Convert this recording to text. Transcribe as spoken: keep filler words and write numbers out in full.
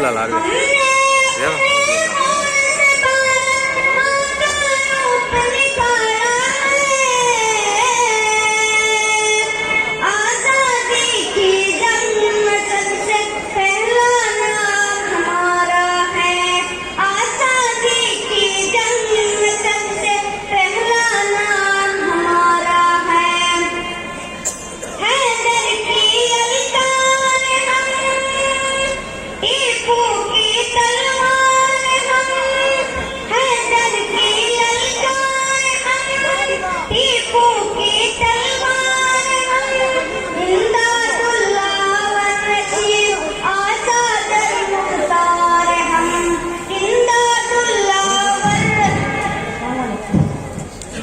हमने अपने मुंह से भारत माँ का रूप निकाला है। आजादी की जंग में सबसे पहला नाम हमारा है। आजादी की जंग में सबसे पहला नाम हमारा है। हैदर की ललकार हम टीपू